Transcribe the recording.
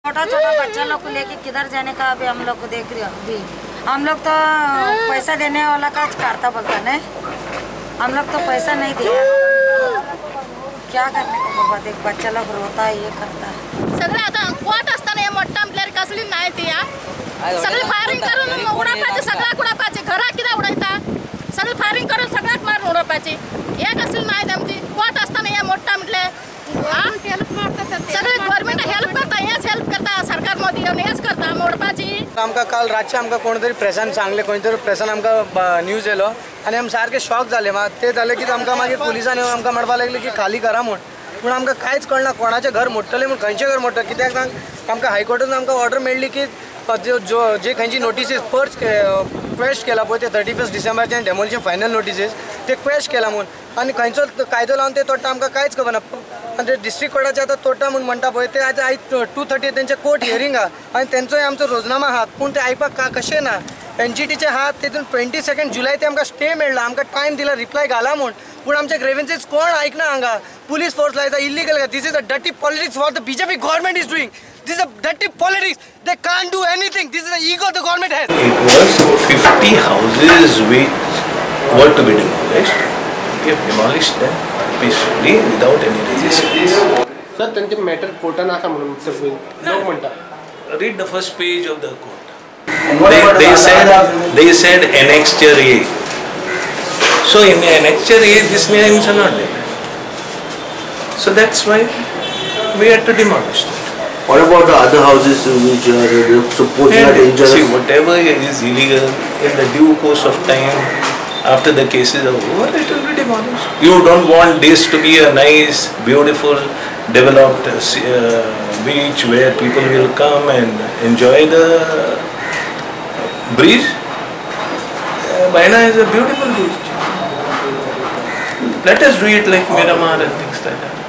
छोटा छोटा बच्चा लोग को लेके किधर जाने का अभी हम लोग को देख रहे हो। अभी हम लोग तो पैसा देने वाला का करता बोलता नहीं, हम लोग तो पैसा नहीं दिया, क्या करने को बाबा। देख बच्चा लोग रोता है, ये करता है। सगळे आता कोर्ट असताना हे मोठा म्हटल्यार कसली नाही ती सगळी फायरिंग करून उडोवपाची, सगळ्याक उडोवपाची, घराक कित्याक उडयता, सगळी फायरिंग करून सगळ्याक मारून उडोवपाची। हे कसली नाही आमची। कोर्ट असताना हे मोठा म्हटले सगळे गव्हर्मेंट हेल्प करता, हेच हेल्प करता, सरकार मोदी येवन हेच करता मोडपाची। आमकां काल रातचें आमकां कोण तरी प्रेसान सांगलें, खंय तरी प्रेसान आमकां न्यूज येयलो आनी आमी सारकें शॉक जाले। ते जालें की आमकां मागीर पुलिसांनी येवन आमकां म्हणपाक लागले की खाली करा म्हूण, पूण आमकां कांयच कळना कोणाचें घर मोडटलें म्हूण, खंयचें घर मोडटलें। कित्याक सांग, आमकां हायकोर्टान आमकां ऑर्डर मेळ्ळी की जे खंयची नोटिसीस पर्च क्वेस्ट केला पळय ते 31 डिसेंबराचे डेमोलिशन फायनल नोटिसीस ते क्वेस्ट केला म्हूण, आनी खंयचो कायदो लावन ते तोडटा आमकां कांयच खबर ना। आनी ते डिस्ट्रिक्ट कोर्टाचे आतां तोडटा म्हूण म्हणटा पळय ते आतां आयज 2:30 तेंचे कोर्ट हियरींग आहा आनी तेंचोय आमचो रोजनामा आहा, पूण ते आयकपाक कशें ना। एनजीटीचे आहा तेतून 22 जुलय ते आमकां स्टे मेळ्ळा, आमकां टायम दिला रिप्लाय घाला म्हूण, पूण आमचे ग्रेवन्सीस कोण आयकना। हांगा पुलीस फोर्स लायता illegal. This is a dirty politics what the BJP government is doing. This is a dirty politics. They can't do anything. This is the ego the government has. It was 50 houses which were to be demolished. We have demolished them peacefully without any resistance. Sir, त्यांचे matter कोर्टान आसा म्हणून लोक म्हणटा. Read the first page of the court. They said annexure A. So in annexure A, these names are not there. So that's why we had to demolish them. What about the other houses which are supposedly dangerous? See, whatever is illegal, in the due course of time, after the cases are over, it will be demolished. You don't want this to be a nice, beautiful, developed beach where people will come and enjoy the breeze. Baina is a beautiful beach. Let us do it like Miramar and things like that.